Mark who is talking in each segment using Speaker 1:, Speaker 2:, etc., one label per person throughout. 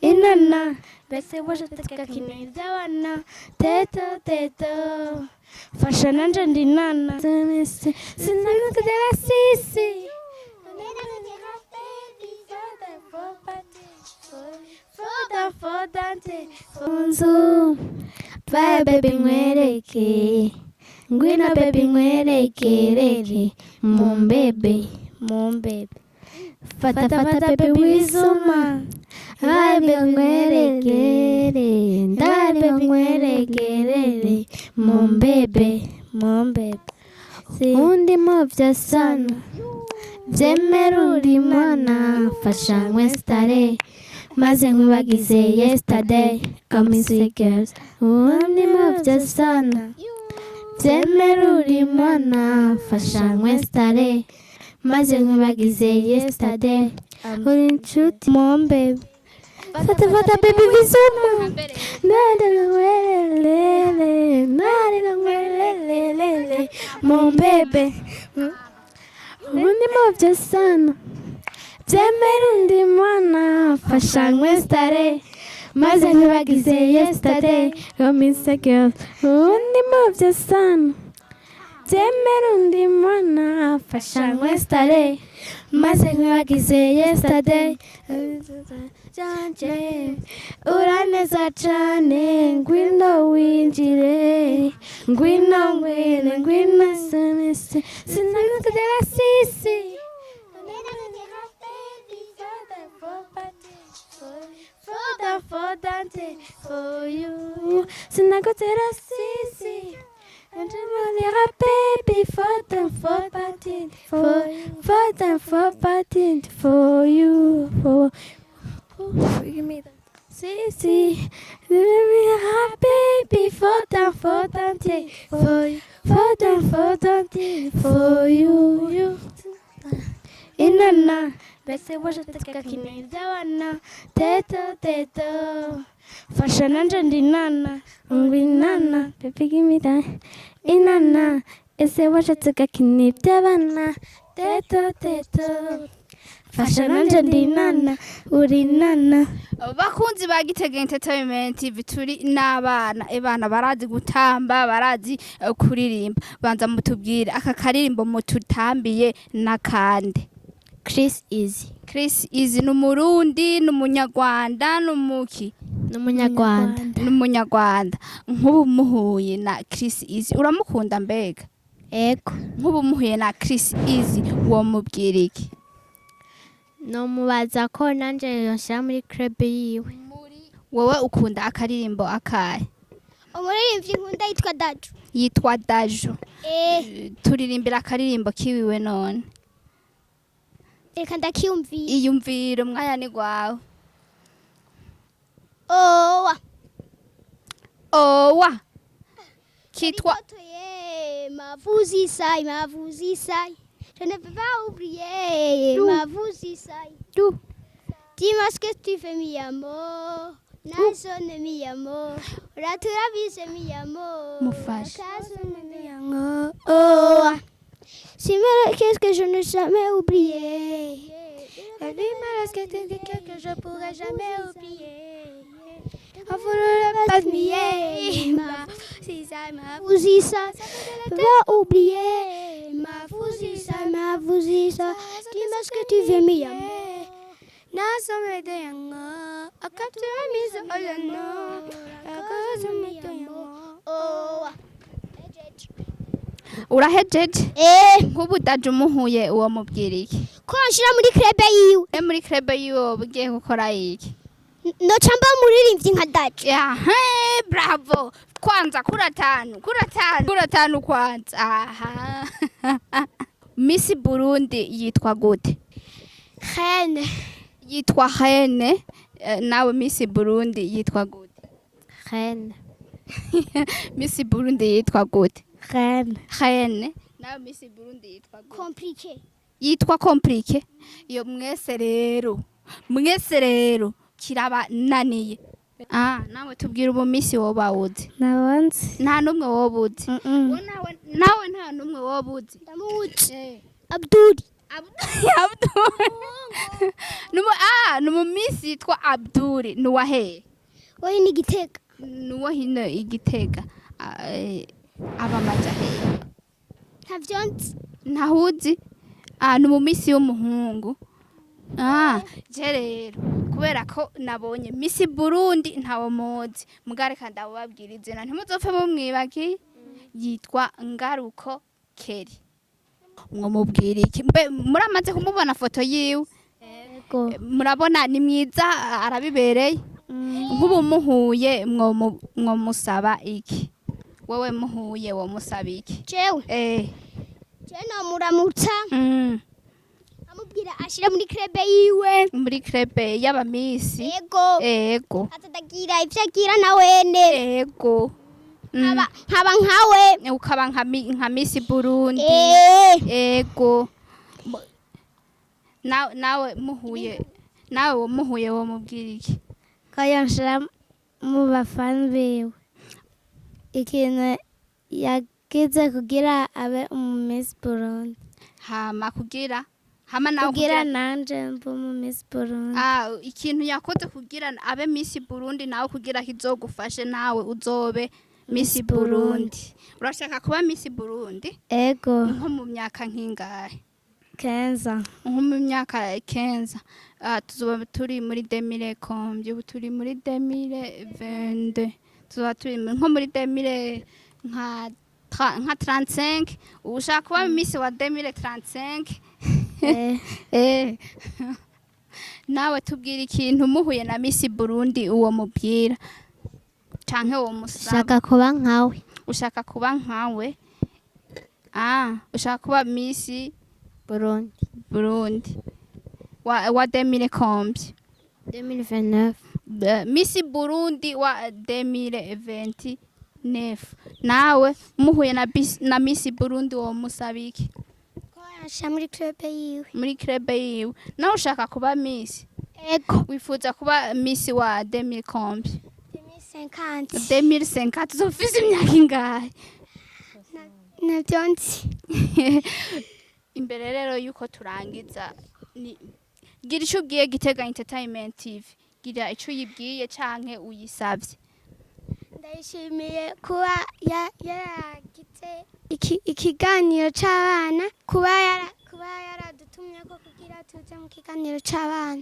Speaker 1: Inana, mbese washatse gakina iby'abana. Teto teto, fasha nanje ndi nana. Sinagutera sisi. Nzu vaye baby nkwereke, ngwino baby nkwerekerere, mumbebe mumbebe, fata fata baby wizuma, vaye baby nkwerekere, ndari baby nkwerekerere, mumbebe mumbebe, undi muvyo sana vyemera uri mwana, fasha nkwesitare maze nkubagize yesterday. Come sweet girls, undi muvyo sana vyemera uri mwana, fasha nkwesitare maze nkubagize yesterday, uri inshuti mumbebe, fata fata baby bizuma, ndarengwerelele ndarengwerelele, mumbebe, ubundi muvyo sana byemera undi mwana, fasha nkwesitare maze ntibagize yesterday. Romisa girls, ubundi muvyo sana byemera undi mwana, fasha nkwesitare maze ntibagize yesterday. Uraneza cane, ngwino winjire, ngwino ngwino ngwino, sinagutera sisi. Sinagutera sisi. Ndimulira baby for for for for for for you for give me that sisi. Baby for for for for for you you. Inana, mbese washatse gakina iby'abana. Teto teto, fasha nanje ndi nana, ngwinana baby give me that. Inana, ese washatse gakina iby'abana. Teto teto, fasha nanje ndi nana, uri nana.
Speaker 2: Bakunzi ba Gitega Entertainment TV, turi n'abana, ebana barazi gutamba, barazi kuririmba. Banza mutubwire aka karirimbo mututambiye n'akande.
Speaker 1: Chris Easy.
Speaker 2: Chris Easy ni Umurundi, ni Umunyarwanda, ni umuki?
Speaker 1: N'umunyarwanda.
Speaker 2: Ni Umunyarwanda. Nk'ubu muhuye na Chris Easy, uramukunda mbega?
Speaker 1: Ego.
Speaker 2: Nk'ubu muhuye na Chris Easy, womubwira iki?
Speaker 1: Nomubaza ko nanje yonshira muri club yiwe.
Speaker 2: Wowe ukunda akaririmbo akahe?
Speaker 3: Umuririmbyi nkunda yitwa Daju.
Speaker 2: Yitwa Daju?
Speaker 3: Eh.
Speaker 2: Turirimbira akaririmbo kiwiwe none.
Speaker 3: Reka ndakiyumviye.
Speaker 2: Iyumvire, umwanya ni gwawe.
Speaker 3: Owa.
Speaker 2: Owa kitwa
Speaker 3: Ye, mavuzi sai, mavuzi sai. Je ne peux pas oublier, mavuzi sai. Dis-moi ce que tu fais, mi amor. Nasone mi amor. Uraturabise mi amor.
Speaker 2: Mufashe.
Speaker 3: Nakasone mi amor. Oh. Si me qu'est-ce que je ne jamais oublier.
Speaker 1: La lumière, que tu dis que je pourrais jamais oublier. En voulant le pas nier, ma si ça m'a
Speaker 3: Fuzisa, va oublier. Ma fuzisa, ma fuzisa. Dis-moi ce que tu veux, mi amor. Oh.
Speaker 2: Urahejeje?
Speaker 3: Eh.
Speaker 2: Nk'ubu Daju muhuye, uwo mubwira iki?
Speaker 3: Ko nshira muri club yiwe.
Speaker 2: E muri club yiwe woba ugiye gukora iki?
Speaker 3: Noca mba umuririmbyi nka Daju.
Speaker 2: Yahe, bravo! Kwanza kura tanu, kura tanu, kura tanu kwanza. Aha, Miss Burundi yitwa gute?
Speaker 3: Reine.
Speaker 2: Yitwa Reine. Nawe Miss Burundi yitwa gute?
Speaker 1: Reine.
Speaker 2: Miss Burundi yitwa gute?
Speaker 1: Reine.
Speaker 2: Reine. Nawe Miss Burundi yitwa gute?
Speaker 3: Compliqué.
Speaker 2: Yitwa Compliqué. Iyo mwese rero, mwese rero kirabananiye. Ah, nawe tubwira ubu Miss woba uzi?
Speaker 1: Nabonze.
Speaker 2: Nta n'umwe woba uzi?
Speaker 1: Mm.
Speaker 2: Wowe nawe, nawe nta n'umwe woba uzi?
Speaker 3: Ndamuzi. Abdul.
Speaker 2: Abdul. Numu numu miss yitwa Abdul nuwahe?
Speaker 3: Wowe ni Gitega.
Speaker 2: Nuwo hino igitega. Aba maja hehe?
Speaker 3: Ntavyo nzi.
Speaker 2: Ntahuzi. Ni mu miss y'umuhungu. Je rero kubera ko nabonye Miss Burundi ntawo muzi, mugareka ndababwira izina ntimuzopfe mumwibagiye, yitwa Ngaruko Keri. Mwamubwira iki? Mbe muramaze kumubona foto yiwe?
Speaker 1: Ego.
Speaker 2: Murabona ni mwiza, arabibereye. Nk'ubu muhuye mwomusaba iki? Wewe muhuye womusaba iki?
Speaker 3: Jewe.
Speaker 2: Eh.
Speaker 3: Jewe nomuramutsa. Amubwira ashire muri club yiwe.
Speaker 2: Muri club y'abamisi.
Speaker 3: Ego.
Speaker 2: Ego.
Speaker 3: Atatagira ivyo agira na wene.
Speaker 2: Ego.
Speaker 3: Nkaba nkawe.
Speaker 2: Ukaba nka Miss Burundi.
Speaker 3: Eh.
Speaker 2: Ego. Nawe muhuye, nawe muhuye womubwira iki?
Speaker 1: Ko yonshira mu bafana biwe. Ikintu yagize kugira abe umu Miss Burundi.
Speaker 2: Hama kugira hama nawe
Speaker 1: kugira nanje mbe umu Miss Burundi.
Speaker 2: Ikintu yakoze kugira abe Miss Burundi nawe kugira kizogufashe nawe uzobe Miss Burundi. Urashaka kuba Miss Burundi?
Speaker 1: Ego.
Speaker 2: Nko mu myaka nkingahe?
Speaker 1: Kenza.
Speaker 2: Nko mu myaka kenza. Tuzoba turi muri 2000 combien? Ubu turi muri 2022. Tuzoba turi nko muri 2000 nka 35. Ushaka kuba Miss wa 2035?
Speaker 1: Eh.
Speaker 2: Eh. Nawe tubwira ikintu muhuye na Miss Burundi uwo mubwira canke uwo musaba.
Speaker 4: Ushaka kuba nkawe.
Speaker 2: Ushaka kuba nkawe. Ushaka kuba Miss
Speaker 4: Burundi.
Speaker 2: Burundi wa 2000 combien?
Speaker 4: 2029.
Speaker 2: Miss Burundi wa 2029. Nawe muhuye na Miss Burundi uwo musaba iki?
Speaker 3: Ko yashira muri club yiwe.
Speaker 2: Muri club yiwe. Nawe ushaka kuba Miss?
Speaker 3: Ego.
Speaker 2: Wifuza kuba Miss wa 2000 combien?
Speaker 3: 2050.
Speaker 2: 2050 uzofise imyaka ingahe?
Speaker 3: Ntavyo nzi.
Speaker 2: Imbere rero yuko turangiza, ni gira ico ubwiye Gitega Entertainment TV, gira ico uyibwiye canke uyisavye.
Speaker 3: Ndayishimiye kuba yaragize ikiganiro c'abana, kuba yaradutumye ko kugira tuze mu kiganiro c'abana.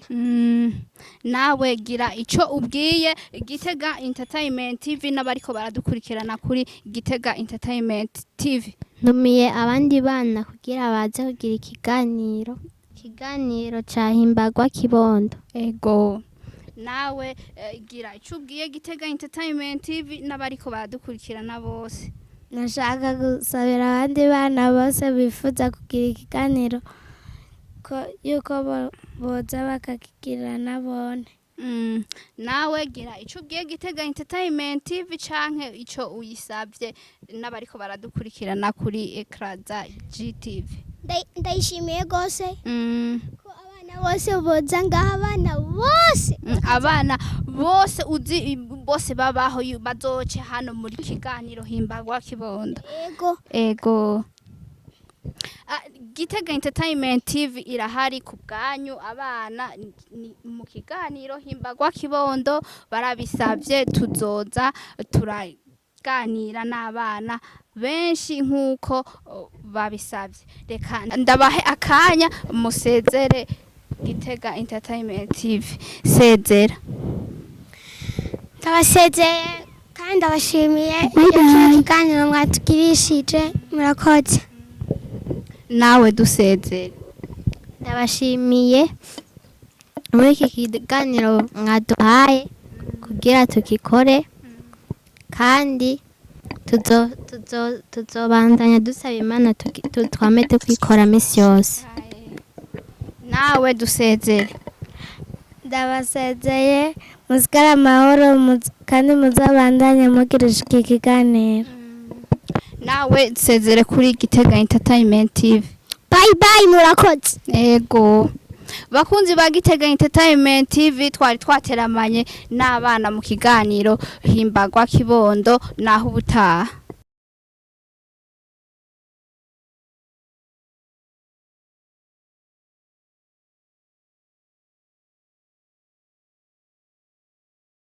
Speaker 2: Nawe gira ico ubwiye Gitega Entertainment TV n'abariko baradukurikirana kuri Gitega Entertainment TV.
Speaker 4: Ntumiye abandi bana kugira baze kugira ikiganiro. Ikiganiro ca Himbagwa Kibondo.
Speaker 2: Ego. Nawe gira ico ubwiye Gitega Entertainment TV n'abariko baradukurikirana bose.
Speaker 1: Nashaka gusabira abandi bana bose bifuza kugira ikiganiro ko yuko boza bakakigira nabone.
Speaker 2: Nawe gira ico ubwiye Gitega Entertainment TV canke ico uyisavye n'abariko baradukurikirana kuri ecran za GTV.
Speaker 3: Ndayishimiye gose ko abana bose boza ngaha, abana bose.
Speaker 2: Abana bose uzi bose babaho bazoce hano muri kiganiro Himbagwa Kibondo.
Speaker 3: Ego.
Speaker 2: Ego. Gitega Entertainment TV irahari ku bwanyu abana mu kiganiro Himbagwa Kibondo barabisavye, tuzoza turaganira n'abana benshi nk'uko babisavye. Reka ndabahe akanya musezere Gitega Entertainment TV. Sezera.
Speaker 3: Ndabasezeye kandi ndabashimiye iyo kiganiro mwatugirishije, murakoze.
Speaker 2: Nawe dusezere.
Speaker 4: Ndabashimiye muri iki kiganiro mwaduhaye kugira tukikore, kandi tuzobandanya dusaba Imana twame tukikora misi yose.
Speaker 2: Nawe dusezere.
Speaker 1: Ndabasezeye, musigare amahoro kandi muzabandanye mugira iki kiganiro.
Speaker 2: Nawe sezere kuri Gitega Entertainment TV.
Speaker 3: Bye bye, murakoze.
Speaker 2: Ego. Bakunzi ba Gitega Entertainment TV, twari twateramanye n'abana mu kiganiro Himbagwa Kibondo, naho ubutaha.